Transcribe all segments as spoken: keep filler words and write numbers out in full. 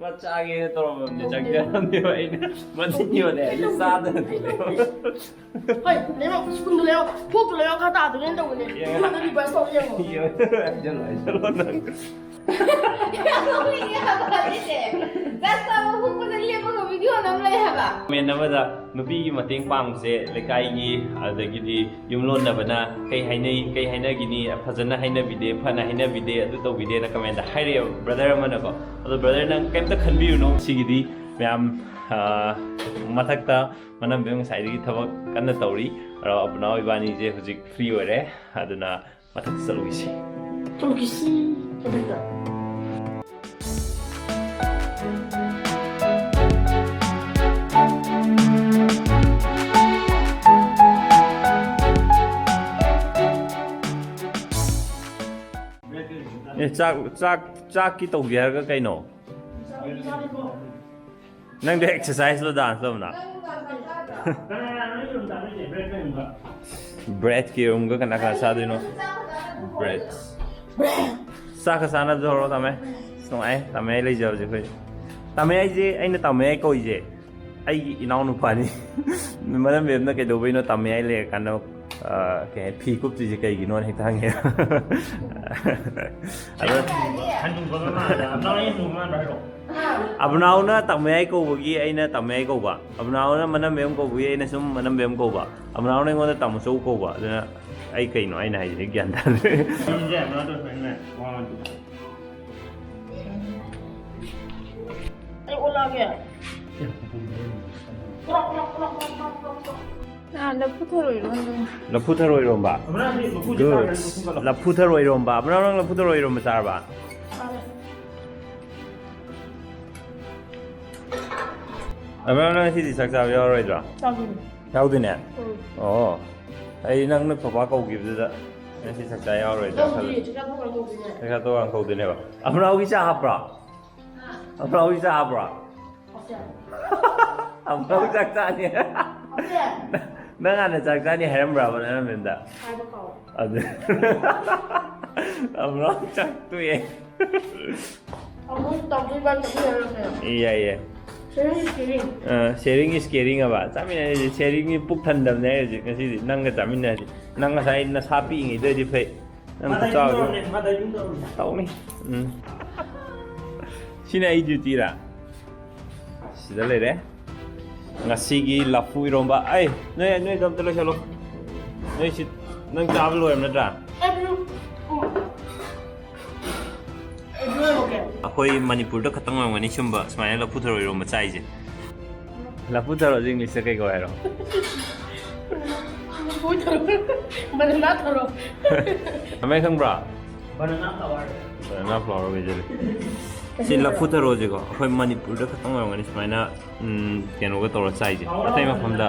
ꯃꯆꯥꯒꯦꯅ ꯇꯧꯔꯝꯃꯕꯅꯦ, ꯆꯪꯖꯔꯝꯅꯦꯕ꯫ ꯑꯩꯅ ꯃꯊꯤꯅꯤꯕꯅꯦ, ꯑꯩ ꯆꯥꯗꯅ ꯊꯣꯛꯂꯛꯑꯦꯕ꯫ ꯍꯣꯏ, ꯂꯩꯕꯥꯛ ꯁ꯭ꯄꯨꯟꯗꯣ ꯂꯩꯕꯥꯛ ꯐꯣꯛꯇꯣ ꯂꯩꯕꯥꯛ ꯈꯔ ꯇꯥꯗꯣꯏꯅꯦꯅ ꯇꯧꯕꯅꯦ꯫ ꯌꯦꯡꯉꯣ꯫ ꯃꯊꯪꯗ ꯔꯤꯚꯔꯁ ꯇꯧꯔ ꯌꯦꯡꯉꯣ꯫ ꯍꯥꯏꯖꯜꯂꯣ, ꯍꯥꯏꯖꯜꯂꯣ ꯅꯪ꯫ ꯅꯣꯛꯅꯤꯡꯉꯦ ꯍꯥꯏꯕ ꯑꯁꯤꯁꯦ꯫ ꯆꯥꯛ ꯆꯥꯕ ꯍꯨꯞꯄꯗ ꯂꯦꯞꯄꯒ ꯚꯤꯗꯤꯑꯣ ꯅꯝ ꯂꯩ ꯍꯥꯏꯕ꯫ ꯀꯃꯦꯟ ꯑꯃꯗ ꯅꯨꯄꯤꯒꯤ ꯃꯇꯦꯡ ꯄꯥꯡꯕꯁꯦ ꯂꯩꯀꯥꯏꯒꯤ, ꯑꯗꯒꯤꯗꯤ ꯌꯨꯝꯂꯣꯟꯅꯕꯅ ꯀꯩ ꯍꯥꯏꯅꯩ, ꯀꯩ ꯍꯥꯏꯅꯒꯤꯅꯤ, ꯐꯖꯅ ꯍꯥꯏꯅꯕꯤꯗꯦ, ꯐꯅ ꯍꯥꯏꯅꯕꯤꯗꯦ, ꯑꯗꯨ ꯇꯧꯕꯤꯗꯦꯅ ꯀꯃꯦꯟꯗ ꯍꯥꯏꯔꯛꯑꯦꯕ ꯕ꯭ꯔꯗꯔ ꯑꯃꯅꯀꯣ꯫ ꯑꯗꯣ ꯕ꯭ꯔꯗꯔ, ꯅꯪ ꯀꯩꯝꯇ ꯈꯟꯕꯤꯔꯨꯅꯨ꯫ ꯁꯤꯒꯤꯗꯤ ꯃꯌꯥꯝ, ꯑꯥ, ꯃꯊꯛꯇ ꯃꯅꯝꯕꯦꯝ ꯉꯁꯥꯏꯗꯒꯤ ꯊꯕꯛ ꯀꯟꯅ ꯇꯧꯔꯤ꯫ ꯑꯗꯣ ꯑꯕꯨꯅꯥꯎ ꯏꯕꯥꯅꯤꯁꯦ ꯍꯧꯖꯤꯛ ꯐ꯭ꯔꯤ ꯑꯣꯏꯔꯦ, ꯑꯗꯨꯅ ꯃꯊꯛꯇ ꯆꯠꯂꯨꯈꯤꯁꯤ꯫ ꯆꯠꯂꯨꯈꯤꯁꯤ ꯃꯊꯛꯇ꯫ ꯑꯦ, ꯆꯥꯛ, ꯆꯥꯛ, ꯆꯥꯛꯀꯤ ꯇꯧꯒꯦ ꯍꯥꯏꯔꯒ ꯀꯩꯅꯣ? ꯅꯪꯗꯤ ꯑꯦꯛꯁꯔꯁꯥꯏꯁꯂꯣ ꯗꯥꯟꯁꯂꯣ ꯑꯕꯨꯅꯥꯎ? ꯕ꯭ꯔꯦꯗꯀꯤ ꯌꯦꯔꯨꯝꯒ ꯀꯅꯥ ꯀꯅꯥ ꯆꯥꯗꯣꯏꯅꯣ? ꯕ꯭ꯔꯦꯗ꯫ ꯆꯥꯛꯀ ꯆꯥꯅꯕꯁꯨ ꯍꯧꯔꯣ, ꯇꯥꯃꯣ꯫ ꯑꯁ, ꯅꯨꯡꯉꯥꯏ, ꯇꯥꯃꯣ ꯑꯩ ꯂꯩꯖꯕꯁꯦ ꯑꯩꯈꯣꯏ꯫ ꯇꯥꯃꯣ ꯑꯩꯁꯦ, ꯑꯩꯅ ꯇꯥꯃꯣ ꯑꯩ ꯀꯧꯔꯤꯁꯦ, ꯑꯩꯒꯤ ꯏꯅꯥꯎꯅꯨꯄꯥꯅꯤ꯫ ꯃꯔꯝ ꯃꯦꯝꯅ ꯀꯩꯗꯧꯕꯩꯅꯣ ꯇꯥꯃꯣ ꯑꯩ ꯂꯩꯔꯀꯥꯟꯗ, ꯑ, ꯀꯩ ꯍꯥꯏ, ꯐꯤ ꯀꯨꯞꯇ꯭ꯔꯤꯁꯦ ꯀꯩꯒꯤꯅꯣꯅ ꯍꯦꯛꯇ ꯍꯪꯉꯦ꯫ ꯑꯗꯣ ꯍꯟꯅꯨꯕꯒ ꯃꯥꯜꯂꯦ꯫ ꯑꯝꯇ ꯑꯩ ꯍꯟꯅꯨꯕ ꯃꯥꯟꯕ꯭ꯔꯥ ꯍꯥꯏꯔꯛꯑꯣ꯫ ꯑꯕꯨꯅꯥꯎꯅ ꯇꯥꯃꯣ ꯑꯩ ꯀꯧꯕꯒꯤ ꯑꯩꯅ ꯇꯥꯃꯣ ꯑꯩ ꯀꯧꯕ, ꯑꯕꯨꯅꯥꯎꯅ ꯃꯅꯝꯕꯦꯝ ꯀꯧꯕꯒꯤ ꯑꯩꯅ ꯁꯨꯝ ꯃꯅꯝꯕꯦꯝ ꯀꯧꯕ, ꯑꯕꯨꯅꯥꯎꯅ ꯑꯩꯉꯣꯟꯗ ꯇꯥꯃꯣꯆꯧ ꯀꯧꯕ꯫ ꯑꯗꯨꯅ ꯑꯩ ꯀꯩꯅꯣ ꯑꯩꯅ ꯍꯥꯏꯁꯦ? ꯑꯩ ꯒ꯭ꯌꯥꯟ ꯇꯥꯗ꯭ꯔꯦ꯫ ꯌꯨꯝꯁꯦ ꯌꯥꯝ ꯅꯥꯟꯅ ꯇꯧꯊꯣꯛꯏꯅꯦ꯫ ꯋꯥ ꯉꯥꯡꯗꯦ꯫ ꯑꯩ ꯑꯣꯂꯛꯑꯒꯦ꯫ ꯅꯍꯥꯟ ꯂꯐꯨ ꯊꯔꯣ ꯏꯔꯣꯟꯕꯅꯦ꯫ ꯂꯐꯨ ꯊꯔꯣ ꯏꯔꯣꯝꯕ꯫ ꯑꯃꯅ ꯍꯧꯖꯤꯛ ꯃꯀꯨꯁꯦ ꯒꯨꯗ꯫ ꯆꯥꯔꯒ ꯃꯀꯨ ꯀꯛꯂꯣ꯫ ꯂꯐꯨ ꯊꯔꯣ ꯏꯔꯣꯝꯕ꯫ ꯑꯕꯨꯅꯥꯎ, ꯅꯪ ꯂꯐꯨ ꯊꯔꯣ ꯏꯔꯣꯝꯕ ꯆꯥꯔꯕ? ꯑꯕꯨꯅꯥꯎ, ꯅꯪ ꯉꯁꯤꯗꯤ ꯆꯥꯛ ꯆꯥꯕ ꯌꯥꯎꯔꯣꯏꯗ꯭ꯔꯣ? ꯆꯥꯗꯣꯏꯅꯦ꯫ ꯌꯥꯎꯗꯣꯏꯅꯦ? ꯎꯝ꯫ ꯑꯣ꯫ ꯑꯩ ꯅꯪꯅ ꯄꯄꯥ ꯀꯧꯈꯤꯕꯗꯨꯗ ꯉꯁꯤ ꯆꯥꯛ ꯆꯥ ꯌꯥꯎꯔꯣꯏꯗ꯭ꯔꯥ ꯈꯜꯂꯦ꯫ ꯇꯧꯗ꯭ꯔꯤ, ꯆꯥꯛ ꯆꯥꯊꯣꯛꯑꯒ ꯇꯧꯗꯣꯏꯅꯦ꯫ ꯆꯥꯛ ꯆꯥꯊꯣꯛꯑꯒ ꯀꯧꯗꯣꯏꯅꯦꯕ꯫ ꯑꯕꯨꯅꯥꯎꯒꯤ ꯆꯥ ꯍꯥꯞꯄ꯭ꯔꯣ? ꯑꯕꯨꯅꯥꯎꯒꯤ ꯆꯥ ꯍꯥꯞꯄ꯭ꯔꯣ? ꯍꯥꯞꯇꯦ꯫ ꯑꯕꯨꯅꯥꯎ ꯆꯥꯛ ꯆꯥꯅꯤ꯫ ꯍꯥꯞꯇꯦ꯫ ꯅꯪ ꯍꯥꯟꯅ ꯆꯥꯛ ꯆꯥꯅꯤ ꯍꯥꯏꯔꯝꯕ꯭ꯔꯕ ꯅꯪ ꯃꯦꯝꯗ? ꯍꯥꯏꯕ ꯀꯥꯎ꯫ ꯑꯗꯨ ꯑꯕꯨꯅꯥꯎ ꯆꯥꯛ ꯇꯣꯛꯑꯦ꯫ ꯑꯃꯨꯛ ꯇꯧꯗꯣꯏꯕ, ꯆꯠꯃꯤꯟꯅꯔꯁꯦ꯫ ꯌꯥꯏ, ꯌꯥꯏ꯫ Sharing is caring꯫ ꯑ, sharing is caring ꯍꯥꯏꯕ꯫ ꯆꯥꯃꯤꯟꯅꯔꯁꯤ꯫ Sharing ꯅꯤ ꯄꯨꯛ ꯊꯟꯗꯕꯅꯦ ꯍꯥꯏꯔꯤꯁꯦ ꯉꯁꯤꯗꯤ꯫ ꯅꯪꯒ ꯆꯥꯃꯤꯟꯅꯔꯁꯤ꯫ ꯅꯪ ꯉꯁꯥꯏ ꯅꯁꯥ ꯄꯤꯛꯏꯉꯩꯗꯗꯤ ꯐꯩ꯫ ꯅꯪ ꯃꯥꯗ ꯈꯨꯆꯥꯎꯗꯣ ꯌꯨꯝꯗꯧꯔꯕꯅꯦ, ꯃꯥꯗ ꯌꯨꯝꯗꯧꯔꯕꯅꯦ꯫ ꯇꯧꯅꯤ꯫ ꯎꯝ꯫ ꯁꯤꯅ ꯑꯩ duty ꯔꯥ? ꯁꯤꯗ ꯂꯩꯔꯦ꯫ ꯉꯁꯤꯒꯤ ꯂꯐꯨ ꯏꯔꯣꯝꯕ꯫ ꯑꯩ, ꯅꯣꯏ, ꯅꯣꯏꯗꯣ ꯑꯝꯇ ꯂꯣꯏꯁꯜꯂꯣ꯫ ꯅꯣꯏ ꯁꯤ, ꯅꯪ ꯆꯥꯕ ꯂꯣꯏꯔꯕ ꯅꯠꯇ꯭ꯔꯥ? ꯑꯩ ꯂꯣꯏꯔꯦ꯫ ꯑꯩꯈꯣꯏ ꯃꯅꯤꯄꯨꯔꯗ ꯈꯛꯇꯪ ꯑꯣꯏꯔꯝꯒꯅꯤ ꯁꯨꯝꯕ, ꯁꯨꯃꯥꯏꯅ ꯂꯐꯨ ꯊꯔꯣ ꯏꯔꯣꯝꯕ ꯆꯥꯏꯁꯦ꯫ ꯂꯐꯨ ꯊꯔꯣꯁꯦ English ꯇ ꯀꯩ ꯀꯧ ꯍꯥꯏꯔꯣ? ꯂꯐꯨ ꯊꯔꯣ꯫ Banana ꯊꯔꯣ꯫ ꯀꯃꯥꯏꯅ ꯈꯪꯕ꯭ꯔꯥ? Banana flower꯫ Banana flower ꯑꯣꯏꯖꯔꯦ꯫ ꯁꯤ ꯂꯐꯨ ꯊꯔꯣꯁꯦꯀꯣ, ꯑꯩꯈꯣꯏ ꯃꯅꯤꯄꯨꯔꯗ ꯈꯛꯇꯪ ꯑꯣꯏꯔꯝꯒꯅꯤ ꯁꯨꯃꯥꯏꯅ, ꯎꯝ, ꯀꯩꯅꯣꯒ ꯇꯧꯔ ꯆꯥꯏꯁꯦ꯫ ꯑꯇꯩ ꯃꯐꯝꯗ,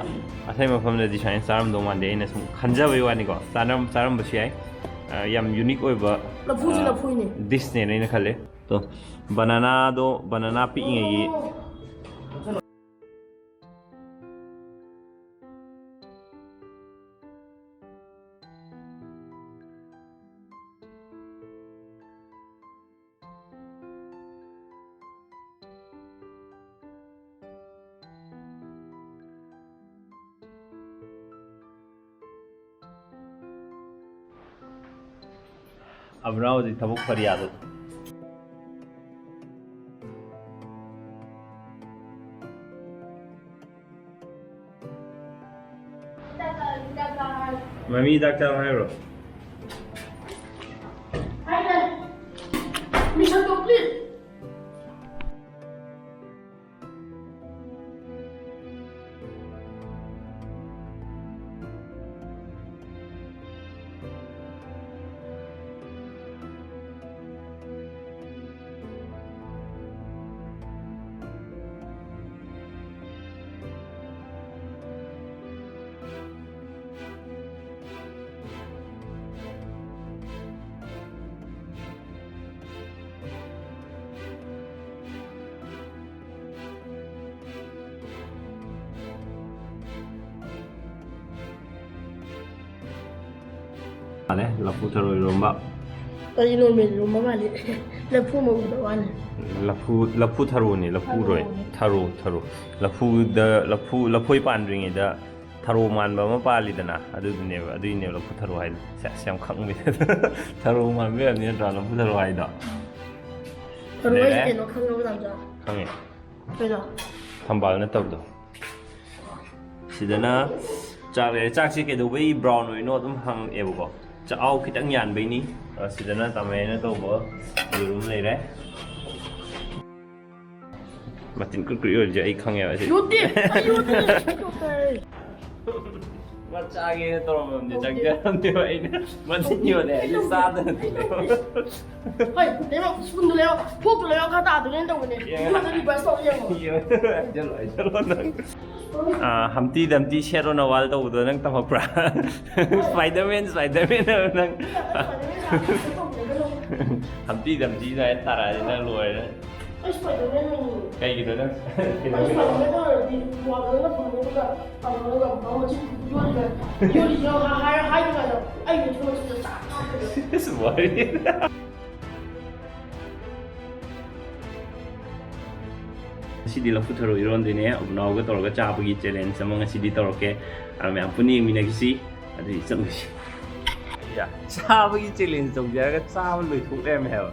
ꯑꯇꯩ ꯃꯐꯝꯗꯗꯤ ꯁꯨꯃꯥꯏꯅ ꯆꯥꯔꯝꯗꯧ ꯃꯥꯟꯗꯦ, ꯑꯩꯅ ꯁꯨꯝ ꯈꯟꯖꯕꯩ ꯋꯥꯅꯤꯀꯣ꯫ ꯆꯥꯔꯝ-, ꯆꯥꯔꯝꯕꯁꯨ ꯌꯥꯏ꯫ ꯑ, ꯌꯥꯝ unique ꯑꯣꯏꯕ, ꯂꯐꯨꯁꯦ ꯑ, ꯂꯐꯨꯅꯦ꯫ Dish ꯅꯦꯅ ꯑꯩꯅ ꯈꯜꯂꯦ꯫ ꯇꯣ, banana ꯗꯣ, banana ꯄꯤꯛꯏꯉꯩꯒꯤ꯫ ꯑꯕ꯭ꯔꯥ ꯍꯧꯖꯤꯛ ꯊꯕꯛ ꯐꯔꯤꯌꯥꯗ꯫ ꯃꯃꯤ ꯍꯤꯗꯥꯛ ꯆꯥꯎ ꯍꯥꯏꯔꯣ? Mission complete꯫ ꯃꯥꯅꯦ, ꯂꯐꯨ ꯊꯔꯣ ꯏꯔꯣꯝꯕ꯫ ꯑꯩ normal ꯏꯔꯣꯝꯕ ꯃꯥꯜꯂꯤ꯫ ꯂꯐꯨ ꯑꯃ ꯎꯗ ꯋꯥꯅꯤ꯫ ꯂꯐꯨ, ꯂꯐꯨ ꯊꯔꯣꯅꯤ, ꯂꯐꯨꯔꯣꯏ꯫ ꯊꯔꯣ, ꯊꯔꯣ꯫ ꯂꯐꯨꯗ, ꯂꯐꯨ, ꯂꯐꯣꯏ ꯄꯥꯟꯗ꯭ꯔꯤꯉꯩꯗ ꯊꯔꯣ ꯃꯥꯟꯕ ꯑꯃ ꯄꯥꯜꯂꯤꯗꯅ, ꯑꯗꯨꯗꯨꯅꯦꯕ, ꯑꯗꯨꯏꯅꯦꯕ ꯂꯐꯨ ꯊꯔꯣ ꯍꯥꯏꯗꯣ꯫ ꯁꯦꯁ, ꯌꯥꯝ ꯈꯪꯕꯅꯦ꯫ ꯊꯔꯣ ꯃꯥꯟꯕ ꯌꯥꯝꯅꯤ ꯅꯠꯇ꯭ꯔꯥ ꯂꯐꯨ ꯊꯔꯣ ꯍꯥꯏꯗꯣ? ꯊꯔꯣ ꯍꯥꯏꯁꯦ ꯂꯩꯔꯦ꯫ ꯀꯩꯅꯣ ꯈꯪꯉꯕ, ꯇꯥꯃꯣꯆꯥ? ꯈꯪꯉꯦ꯫ ꯀꯩꯅꯣ? ꯊꯝꯕꯥꯜ ꯅꯠꯇꯕꯗꯣ꯫ ꯁꯤꯗꯅ ꯆꯥꯛ ꯂꯩꯔꯦ꯫ ꯆꯥꯛꯁꯦ ꯀꯩꯗꯧꯕꯩ brown ꯑꯣꯏꯅꯣ ꯑꯗꯨꯝ ꯍꯪꯉꯛꯑꯦꯕꯀꯣ꯫ ꯆꯥꯛꯍꯥꯎ ꯈꯤꯇꯪ ꯌꯥꯟꯕꯩꯅꯤ꯫ ꯑ, ꯁꯤꯗꯅ ꯇꯥꯃꯩꯅ ꯇꯧꯕ ꯌꯦꯔꯨꯝ ꯂꯩꯔꯦ꯫ ꯃꯇꯤꯟ ꯀ꯭ꯔꯤꯛ ꯀ꯭ꯔꯤꯛ ꯑꯣꯏꯕꯁꯦ ꯑꯩ ꯈꯪꯉꯦꯕ ꯑꯁꯤ꯫ ꯌꯣꯠꯇꯦ! ꯑꯩ ꯌꯣꯠꯇꯦ! ꯌꯣꯠꯇꯦ! ꯃꯆꯥꯒꯦꯅ ꯇꯧꯔꯝꯃꯕꯅꯦ, ꯌꯣꯠꯇꯦ꯫ ꯆꯪꯖꯔꯝꯗꯦꯕ ꯑꯩꯅ꯫ ꯃꯇꯤꯟ ꯌꯣꯠꯂꯦ ꯍꯥꯏꯁꯦ ꯆꯥꯗꯅ ꯊꯝꯃꯦꯕ꯫ ꯍꯣꯏ, ꯂꯩꯕꯥꯛ, spoonꯗꯨ ꯂꯩꯕꯥꯛ, forkꯇꯨ ꯂꯩꯕꯥꯛ ꯈꯔ ꯇꯥꯗꯣꯏꯅꯦ ꯇꯧꯕꯅꯦ꯫ ꯌꯦꯡꯉꯣ꯫ ꯃꯊꯪꯗ reverse ꯇꯧꯔ ꯌꯦꯡꯉꯣ꯫ ꯌꯦꯡꯉꯣ, ꯍꯥꯏꯖꯜꯂꯣ, ꯍꯥꯏꯖꯜꯂꯣ ꯅꯪ꯫ ꯑꯥ, Humpty Dumpty sat on a wall ꯇꯧꯕꯗꯣ ꯅꯪ ꯇꯝꯃꯛꯄ꯭ꯔꯥ? Spiderman, Spiderman ꯍꯥꯏꯕ ꯅꯪ꯫ Humpty Dumpty ꯍꯥꯏ ꯇꯥꯔꯛꯑꯗꯤ ꯅꯪ ꯂꯣꯏꯔꯦ꯫ ꯑꯩ Spiderman ꯑꯣꯏꯅꯤꯡꯉꯤ꯫ ꯀꯩꯒꯤꯅꯣ ꯅꯪ? ꯑꯩ Spiderman ꯑꯣꯏꯔꯗꯤ wallꯗ ꯐꯝꯃꯒ, ꯐꯝꯃꯒ ꯃꯆꯤꯟ ꯌꯣꯜꯂꯤꯕ, ꯌꯣꯜꯂꯤꯁꯦ ꯍꯥꯏ-, ꯍꯥꯏ-, ꯍꯥꯏꯕ ꯀꯥꯟꯗ ꯑꯩꯒꯤ ꯊꯣꯛꯂꯛꯁꯤꯗ ꯆꯥꯛ ꯆꯥꯛ ꯆꯥꯛ꯫ ꯏꯁ, ꯋꯥꯔꯤ꯫ ꯉꯁꯤꯗꯤ ꯂꯐꯨ ꯊꯔꯣ ꯏꯔꯣꯟꯗꯣꯏꯅꯦ꯫ ꯑꯕꯨꯅꯥꯎꯒ ꯇꯧꯔꯒ ꯆꯥꯕꯒꯤ challenge ꯑꯃ ꯉꯁꯤꯗꯤ ꯇꯧꯔꯛꯀꯦ꯫ ꯑ, ꯃꯌꯥꯝ ꯄꯨꯟꯅ ꯌꯦꯡꯃꯤꯟꯅꯈꯤꯁꯤ꯫ ꯑꯗꯨꯗꯤ ꯆꯠꯂꯨꯁꯤ꯫ ꯌꯥ, ꯆꯥꯕꯒꯤ challenge ꯇꯧꯖꯦ ꯍꯥꯏꯔꯒ ꯆꯥꯕ ꯂꯣꯏꯊꯣꯛ ꯂꯩꯔꯝꯃꯦ ꯍꯥꯏꯕ꯫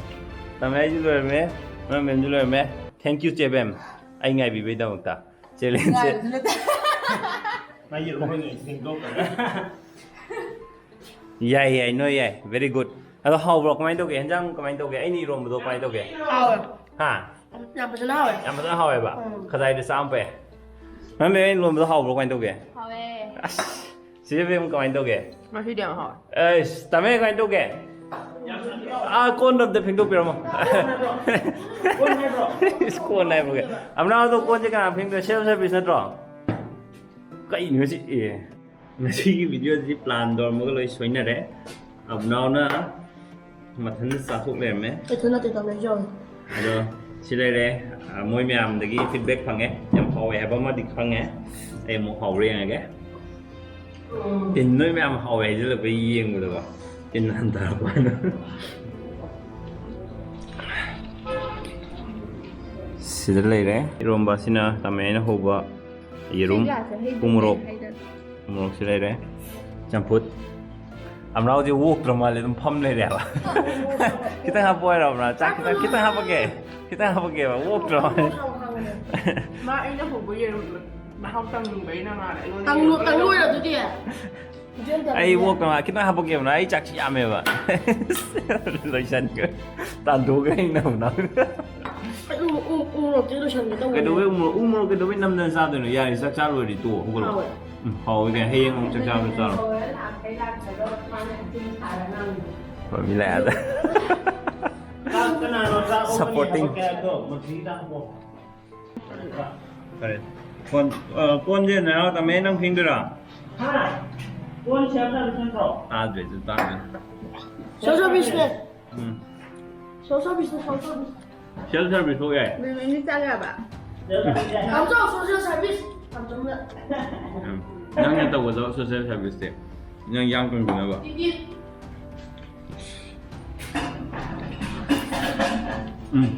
ꯇꯃꯥꯏꯁꯨ ꯂꯣꯏꯔꯝꯃꯦ, ꯅꯣꯏ ꯃꯦꯝꯁꯨ ꯂꯣꯏꯔꯝꯃꯦ꯫ Thank you, ꯆꯦ ꯕꯦꯝ, ꯑꯩ ꯉꯥꯏꯕꯤꯕꯩꯗꯃꯛꯇ꯫ Challenge ꯁꯦ꯫ ꯉꯥꯏꯕꯁꯨ ꯅꯠꯇꯦ꯫ ꯃꯥꯒꯤ ꯂꯣꯏꯅ ꯁꯦꯡꯗꯣꯛꯈ꯭ꯔꯦ꯫ ꯌꯥꯏ, ꯌꯥꯏ, ꯅꯣꯏ ꯌꯥꯏ꯫ Very good꯫ ꯑꯗꯣ ꯍꯥꯎꯕ꯭ꯔꯣ? ꯀꯃꯥꯏꯅ ꯇꯧꯒꯦ? ꯍꯦꯟꯖꯥꯡ ꯀꯃꯥꯏꯅ ꯇꯧꯒꯦ? ꯑꯩꯅ ꯏꯔꯣꯝꯕꯗꯣ ꯀꯃꯥꯏꯅ ꯇꯧꯒꯦ? ꯍꯥꯎꯋꯦ꯫ ꯍꯥ? ꯌꯥꯝ ꯐꯖꯅ ꯍꯥꯎꯋꯦ꯫ ꯌꯥꯝ ꯐꯖꯅ ꯍꯥꯎꯋꯦꯕ? ꯎꯝ꯫ ꯈꯖꯥꯏꯗ ꯆꯥꯝꯕ ꯌꯥꯏ꯫ ꯃꯦꯝ, ꯑꯩꯅ ꯏꯔꯣꯝꯕꯗꯣ ꯍꯥꯎꯕ꯭ꯔꯣ? ꯀꯃꯥꯏꯅ ꯇꯧꯒꯦ? ꯍꯥꯎꯋꯦ꯫ ꯑꯁ, ꯆꯦ ꯕꯦꯝ ꯀꯃꯥꯏꯅ ꯇꯧꯒꯦ? ꯉꯁꯤꯗꯤ ꯌꯥꯝ ꯍꯥꯎꯋꯦ꯫ ꯑꯁ, ꯇꯥꯃꯣ ꯀꯃꯥꯏꯅ ꯇꯧꯒꯦ? ꯑꯥ, ꯀꯣꯟꯗꯣ ꯑꯝꯇ ꯐꯦꯡꯗꯣꯛꯄꯤꯔꯝꯃꯣ꯫ ꯀꯣꯟ ꯍꯥꯏꯕ꯭ꯔꯣ? ꯏꯁ, ꯀꯣꯟ ꯍꯥꯏꯕ꯭ꯔꯣ? ꯑꯝꯅꯥꯎꯗꯣ ꯀꯣꯟꯁꯦ ꯀꯅꯥ ꯐꯦꯡꯗꯣꯏ? Self service ꯅꯠꯇ꯭ꯔꯣ? ꯀꯩꯅꯣ ꯁꯤ? ꯑꯦ꯫ ꯉꯁꯤꯒꯤ video ꯁꯤ plan ꯇꯧꯔꯝꯃꯒ ꯂꯣꯏ ꯁꯣꯏꯅꯔꯦ꯫ ꯑꯕꯨꯅꯥꯎꯅ ꯃꯊꯟꯇ ꯆꯥꯊꯣꯛ ꯂꯩꯔꯝꯃꯦ꯫ ꯏꯊꯟ ꯅꯠꯇꯦ, ꯇꯧꯔꯛꯏꯁꯦ ꯌꯦꯡꯉꯣ꯫ ꯑꯗꯣ ꯁꯤ ꯂꯩꯔꯦ꯫ ꯑ, ꯃꯣꯏ ꯃꯌꯥꯝꯗꯒꯤ feedback ꯐꯪꯉꯦ꯫ ꯌꯥꯝ ꯍꯥꯎꯋꯦ ꯍꯥꯏꯕ ꯑꯃꯗꯤ ꯈꯪꯉꯦ꯫ ꯑꯩ ꯑꯃꯨꯛ ꯍꯥꯎꯕ꯭ꯔꯥ ꯌꯦꯡꯉꯒꯦ꯫ ꯎꯝ꯫ ꯇꯤꯟ ꯅꯣꯏ ꯃꯌꯥꯝ ꯍꯥꯎꯋꯦ ꯍꯥꯏꯖꯤꯜꯂꯛꯄꯩ ꯌꯦꯡꯕꯗꯀꯣ꯫ ꯇꯤꯟ ꯍꯟꯊꯔꯛꯄ ꯍꯥꯏꯅ꯫ ꯁꯤꯗ ꯂꯩꯔꯦ꯫ ꯏꯔꯣꯝꯕꯁꯤꯅ ꯇꯥꯃꯩꯅ ꯍꯧꯕ ꯌꯦꯔꯨꯝ, ꯁꯤ ꯒ꯭ꯂꯥꯁꯁꯦ ꯍꯩ ꯎ ꯃꯣꯔꯣꯛ, ꯍꯩꯗ-, ꯎ ꯃꯣꯔꯣꯛꯁꯤ ꯂꯩꯔꯦ꯫ ꯆꯝꯐꯨꯠ꯫ ꯑꯝꯅꯥꯎꯗꯤ ꯑꯣꯛꯇ꯭ꯔ ꯃꯥꯜꯂꯦ, ꯑꯗꯨꯝ ꯐꯝ ꯂꯩꯔꯦ ꯍꯥꯏꯕ꯫ ꯈꯤꯇꯪ ꯍꯥꯞꯄꯛꯑꯣ ꯍꯥꯏꯔꯣ, ꯑꯝꯅꯥꯎ? ꯆꯥꯛ ꯈꯤꯇꯪ, ꯈꯤꯇꯪ ꯍꯥꯞꯄꯛꯀꯦ꯫ ꯈꯤꯇꯪ ꯍꯥꯞꯄꯛꯀꯦꯕ, ꯑꯣꯛꯇ꯭ꯔ ꯃꯥꯜꯂꯦ꯫ ꯃꯥ ꯑꯩꯅ ꯍꯧꯕ ꯌꯦꯔꯨꯝꯗꯣ ꯃꯍꯥꯎ ꯇꯪꯅꯤꯡꯕꯩꯅ ꯃꯥꯜꯂꯦ ꯑꯩꯉꯣꯟꯗ ꯇꯪ-, ꯌꯦꯔꯨꯝ ꯇꯪ ꯂꯣꯏꯔꯣ ꯑꯗꯨꯗꯤ꯫ ꯑꯩ ꯑꯣꯛꯇ ꯃꯥ ꯈꯤꯇꯪ ꯍꯥꯄꯛꯀꯦꯕ, ꯑꯩ ꯆꯥꯛꯁꯤ ꯌꯥꯝꯃꯦꯕ꯫ ꯂꯣꯏꯁꯟꯈ꯭ꯔꯦ꯫ ꯇꯥꯟꯊꯣꯛꯈ꯭ꯔꯦ ꯑꯩꯅ ꯑꯃꯨꯛ꯫ ꯑꯩ ꯎ-, ꯎ-, ꯎ ꯃꯣꯔꯣꯛꯇꯤ ꯂꯣꯏꯁꯟꯒꯦ ꯇꯧꯕꯅꯦ꯫ ꯀꯩꯗꯧꯕꯩ ꯎ ꯃꯣꯔꯣꯛ, ꯎ ꯃꯣꯔꯣꯛ ꯀꯩꯗꯧꯕꯩ ꯅꯝꯗꯅ ꯆꯥꯗꯣꯏꯅꯣ? ꯌꯥꯔꯦ, ꯆꯥꯛ ꯆꯥ ꯂꯣꯏꯔꯗꯤ ꯇꯣꯛꯑꯣ, ꯍꯧꯒꯠꯂꯣ꯫ ꯍꯥꯎꯋꯦ꯫ ꯎꯝ, ꯍꯥꯎꯋꯦ ꯀꯩꯅꯣ, ꯍꯌꯦꯡ ꯑꯃꯨꯛ ꯆꯥꯛ ꯆꯥꯕꯗ ꯆꯥꯔꯣ꯫ ꯍꯣꯏ, ꯂꯥꯛꯄꯩ ꯂꯥꯛꯄꯗꯣ ꯃꯥꯅ ꯆꯤꯟ ꯁꯥꯔ ꯉꯥꯡꯉꯤ꯫ ꯍꯣꯏ, ꯃꯤ ꯂꯥꯛꯑꯦ ꯑꯗ꯫ ꯆꯥꯛ ꯀꯅꯥꯅꯣ? ꯆꯥꯛ ꯑꯣꯛꯀꯅꯤ ꯁꯞꯄꯣꯔꯇꯤꯡ꯫ ꯍꯥꯏꯕ ꯀꯌꯥꯗꯣ? ꯃꯊꯤ ꯇꯥꯡꯀꯣ꯫ ꯐꯔꯦ꯫ ꯀꯣꯟ, ꯑ, ꯀꯣꯟꯁꯦ ꯅꯅꯥꯎ ꯇꯝꯃꯦ ꯅꯪ ꯐꯦꯡꯗꯣꯏꯔꯥ? ꯍꯥ? ꯀꯣꯟ ꯁꯦꯜꯐ ꯁꯥꯔꯚꯤꯁ ꯅꯠꯇ꯭ꯔꯣ? ꯇꯥꯗ꯭ꯔꯦ, ꯑꯗꯨ ꯇꯥꯗ꯭ꯔꯦ꯫ ꯁꯦꯜꯐ ꯁꯥꯔꯚꯤꯁꯅꯦ꯫ ꯎꯝ꯫ ꯁꯦꯜꯐ ꯁꯥꯔꯚꯤꯁꯅꯦ, ꯁꯦꯜꯐ ꯁꯥꯔꯚꯤꯁ꯫ ꯁꯦꯜꯐ ꯁꯥꯔꯚꯤꯁ ꯊꯣꯛ ꯌꯥꯏ? ꯃꯤꯃꯤꯅꯤ ꯆꯥ ꯌꯥꯕ? ꯁꯦꯜꯐ ꯁꯥꯔꯚꯤꯁ ꯌꯥꯏ꯫ ꯇꯥꯃꯣ, ꯁꯣꯁꯦꯜ ꯁꯥꯔꯚꯤꯁ꯫ ꯇꯥꯃꯣꯅ꯫ ꯎꯝ꯫ ꯅꯪꯅ ꯇꯧꯒꯗꯕ ꯁꯣꯁꯦꯜ ꯁꯥꯔꯚꯤꯁꯇꯤ ꯅꯪ ꯌꯥꯡ ꯀꯪꯗꯅꯕ꯫ ꯏꯗꯤꯠ꯫ ꯎꯝ꯫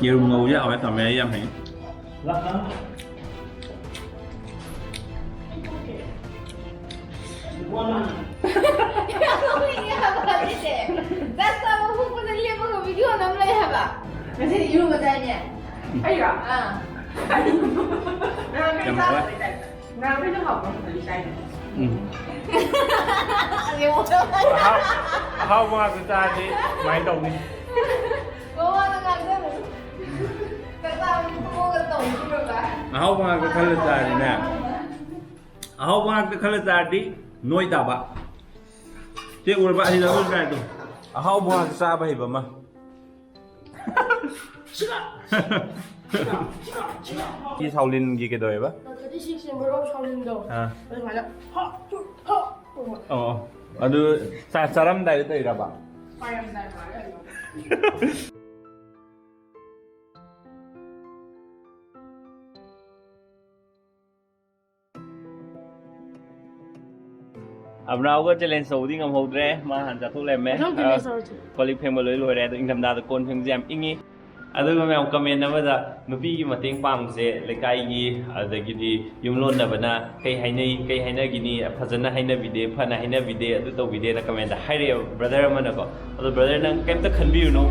ꯌꯦꯔꯨꯝ ꯉꯧꯕꯁꯦ ꯍꯥꯎꯋꯦ, ꯇꯝꯃꯦ ꯑꯩ ꯌꯥꯝ ꯍꯩ꯫ ꯅꯣꯛꯅꯤꯡꯉꯦ ꯍꯥꯏꯕ ꯑꯁꯤꯁꯦ꯫ ꯆꯥꯛ ꯆꯥꯕ ꯍꯨꯞꯄꯗ ꯂꯦꯞꯄꯒ ꯚꯤꯗꯤꯑꯣ ꯅꯝ ꯂꯩ ꯍꯥꯏꯕ꯫ ꯉꯁꯤꯗꯤ ꯏꯔꯨꯕꯗꯥꯏꯅꯦ? ꯑꯩꯔꯣ? ꯑꯥ꯫ ꯌꯥꯝ ꯍꯥꯎꯋꯦ꯫ ꯉꯔꯥꯡꯈꯩꯁꯨ ꯍꯥꯎꯕ ꯐꯖꯅ ꯆꯥꯏꯅꯦ꯫ ꯎꯝ꯫ ꯑꯍꯥꯎ-, ꯑꯍꯥꯎꯕ ꯉꯥꯛꯇ ꯆꯥꯔꯗꯤ ꯀꯃꯥꯏꯅ ꯇꯧꯅꯤ? ꯃꯃꯥꯗ ꯉꯥꯡꯖꯔꯨ꯫ ꯆꯥꯛ ꯆꯥꯕꯗꯤ ꯊꯣꯛꯑꯒ ꯇꯧꯗꯣꯏꯔꯕ? ꯑꯍꯥꯎꯕ ꯉꯥꯛꯇ ꯈꯜꯂ ꯆꯥꯔꯗꯤꯅꯦ꯫ ꯑꯍꯥꯎꯕ ꯉꯥꯛꯇ ꯈꯜꯂ ꯆꯥꯔꯗꯤ ꯅꯣꯏ ꯇꯥꯕ꯫ ꯆꯦ ꯎꯔꯕ ꯑꯁꯤꯗ ꯑꯩꯈꯣꯏ ꯀꯥꯏꯗꯣ? ꯑꯍꯥꯎꯕ ꯉꯥꯛꯇ ꯆꯥꯕ ꯍꯩꯕ ꯑꯃ꯫ ꯁꯤ ꯁꯥꯎꯂꯤꯟꯒꯤ ꯀꯩꯗꯧꯋꯦꯕ? ꯊꯥꯔꯇꯤ ꯁꯤꯛꯁ ꯅꯝꯕꯔ ꯑꯣꯐ ꯁꯥꯎꯂꯤꯟꯗꯣ꯫ ꯑꯥ꯫ ꯑꯗꯨꯃꯥꯏꯅ ꯍ, ꯍ ꯇꯧꯕ꯫ ꯑꯣ, ꯑꯗꯨ ꯆꯥ-, ꯆꯥꯔꯝꯗꯥꯏꯗ ꯇꯧꯔꯤꯔꯕ? ꯄꯥꯏꯔꯝꯗꯥꯏ ꯃꯥꯜꯂꯦ ꯑꯗꯨꯝ꯫ ꯑꯕ꯭ꯔꯥꯎꯒ ꯆꯦꯂꯦꯟꯖ ꯇꯧꯕꯗꯤ ꯉꯝꯍꯧꯗ꯭ꯔꯦ, ꯃꯥ ꯍꯥꯟꯅ ꯆꯥꯊꯣꯛ ꯂꯩꯔꯝꯃꯦ꯫ ꯃꯊꯪ ꯑ, ꯆꯦꯂꯦꯟꯖ ꯇꯧꯔꯁꯤ꯫ ꯀꯣꯜ ꯂꯤꯛ ꯐꯦꯡꯕ ꯂꯣꯏ ꯂꯣꯏꯔꯦ, ꯑꯗꯣ ꯏꯪꯊꯝꯊꯥꯗ ꯀꯣꯟ ꯐꯦꯡꯕꯁꯦ ꯌꯥꯝ ꯏꯪꯉꯤ꯫ ꯑꯗꯨꯒ ꯃꯌꯥꯝ ꯀꯃꯦꯟ ꯑꯃꯗ ꯅꯨꯄꯤꯒꯤ ꯃꯇꯦꯡ ꯄꯥꯡꯕꯁꯦ ꯂꯩꯀꯥꯏꯒꯤ, ꯑꯗꯒꯤꯗꯤ ꯌꯨꯝꯂꯣꯟꯅꯕꯅ ꯀꯩ ꯍꯥꯏꯅꯩ, ꯀꯩ ꯍꯥꯏꯅꯒꯤꯅꯤ, ꯐꯖꯅ ꯍꯥꯏꯅꯕꯤꯗꯦ, ꯐꯅ ꯍꯥꯏꯅꯕꯤꯗꯦ, ꯑꯗꯨ ꯇꯧꯕꯤꯗꯦꯅ ꯀꯃꯦꯟꯗ ꯍꯥꯏꯔꯛꯑꯦꯕ ꯕ꯭ꯔꯗꯔ ꯑꯃꯅꯀꯣ꯫ ꯑꯗꯣ ꯕ꯭ꯔꯗꯔ, ꯅꯪ ꯀꯩꯝꯇ ꯈꯟꯕꯤꯔꯨꯅꯨ꯫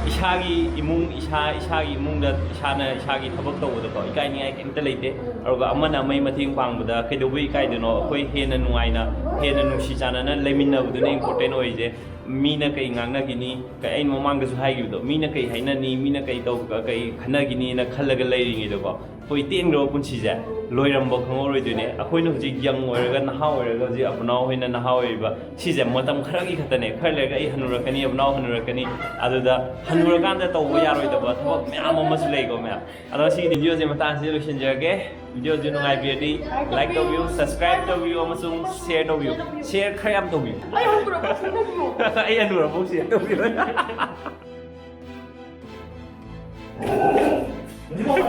ꯏꯁꯥꯒꯤ ꯏꯃꯨꯡ, ꯏꯁꯥ, ꯏꯁꯥꯒꯤ ꯏꯃꯨꯡꯗ ꯏꯁꯥꯅ ꯏꯁꯥꯒꯤ ꯊꯕꯛ ꯇꯧꯕꯗꯀꯣ ꯏꯀꯥꯏꯅꯤꯡꯉꯥꯏ ꯀꯩꯝꯇ ꯂꯩꯇꯦ꯫ ꯑꯗꯨꯒ ꯑꯃꯅ ꯑꯃꯒꯤ ꯃꯇꯦꯡ ꯄꯥꯡꯕꯗ ꯀꯩꯗꯧꯕꯩ ꯏꯀꯥꯏꯗꯣꯏꯅꯣ? ꯑꯩꯈꯣꯏ ꯍꯦꯟꯅ ꯅꯨꯡꯉꯥꯏꯅ, ꯍꯦꯟꯅ ꯅꯨꯡꯁꯤ ꯆꯥꯟꯅꯅ ꯂꯩꯃꯤꯟꯅꯕꯗꯨꯅ ꯏꯝꯄꯣꯔꯇꯦꯟ ꯑꯣꯏꯔꯤꯁꯦ꯫ ꯃꯤꯅ ꯀꯩ ꯉꯥꯡꯅꯈꯤꯅꯤ, ꯀꯩ, ꯑꯩꯅ ꯃꯃꯥꯡꯗꯁꯨ ꯍꯥꯏꯈꯤꯕꯗꯣ, ꯃꯤꯅ ꯀꯩ ꯍꯥꯏꯅꯅꯤ, ꯃꯤꯅ ꯀꯩ ꯇꯧ-, ꯀꯩ ꯈꯟꯅꯈꯤꯅꯤꯅ ꯈꯜꯂꯒ ꯂꯩꯔꯤꯉꯩꯗꯀꯣ, ꯑꯩꯈꯣꯏ ꯇꯦꯟꯈ꯭ꯔꯕ ꯄꯨꯟꯁꯤꯁꯦ ꯂꯣꯏꯔꯝꯕ ꯈꯪꯍꯧꯔꯣꯏꯗꯣꯏꯅꯦ꯫ ꯑꯩꯈꯣꯏꯅ ꯍꯧꯖꯤꯛ ꯌꯪ ꯑꯣꯏꯔꯒ, ꯅꯍꯥ ꯑꯣꯏꯔꯒ, ꯍꯧꯖꯤꯛ ꯑꯕꯨꯅꯥꯎ ꯍꯣꯏꯅ ꯅꯍꯥ ꯑꯣꯏꯔꯤꯕ ꯁꯤꯁꯦ ꯃꯇꯝ ꯈꯔꯒꯤ ꯈꯛꯇꯅꯦ꯫ ꯈꯔ ꯂꯩꯔꯒ ꯑꯩ ꯍꯟꯅꯨꯔꯛꯀꯅꯤ, ꯑꯕꯨꯅꯥꯎ ꯍꯟꯅꯨꯔꯛꯀꯅꯤ꯫ ꯑꯗꯨꯗ ꯍꯟꯅꯨꯔꯀꯥꯟꯗ ꯇꯧꯕ ꯌꯥꯔꯣꯏꯗꯕ ꯊꯕꯛ ꯃꯌꯥꯝ ꯑꯃꯁꯨ ꯂꯩꯀꯣ ꯃꯌꯥꯝ꯫ ꯑꯗꯣ ꯉꯁꯤꯒꯤ ꯚꯤꯗꯤꯑꯣꯁꯦ ꯃꯇꯥꯡꯁꯤꯗ ꯂꯣꯏꯁꯤꯟꯖꯔꯒꯦ꯫ ꯚꯤꯗꯤꯑꯣꯁꯦ ꯅꯨꯡꯉꯥꯏꯕꯤꯔꯗꯤ ꯂꯥꯏꯛ ꯇꯧꯕꯤꯌꯨ, ꯁꯕꯁꯀ꯭ꯔꯥꯏꯕ ꯇꯧꯕꯤꯌꯨ, ꯑꯃꯁꯨꯡ ꯁꯤꯌꯔ ꯇꯧꯕꯤꯌꯨ꯫ ꯁꯤꯌꯔ ꯈꯔ ꯌꯥꯝ ꯇꯧꯕꯤꯌꯨ꯫ ꯑꯩ ꯍꯧꯗ꯭ꯔꯕ ꯐꯨꯅꯕꯤꯌꯣ꯫ ꯑꯩ ꯍꯟꯅꯨꯔꯐꯥꯎ ꯁꯤꯌꯔ ꯇꯧꯕꯤꯌꯨ꯫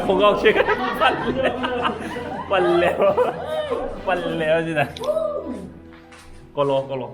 ꯈꯣꯡꯒ꯭ꯔꯥꯎꯁꯦ ꯄꯜꯂꯦ꯫ ꯄꯜꯂꯦꯕ꯫ ꯄꯜꯂꯦꯕ ꯁꯤꯗ꯫ ꯀꯣꯂꯣ, ꯀꯣꯂꯣ꯫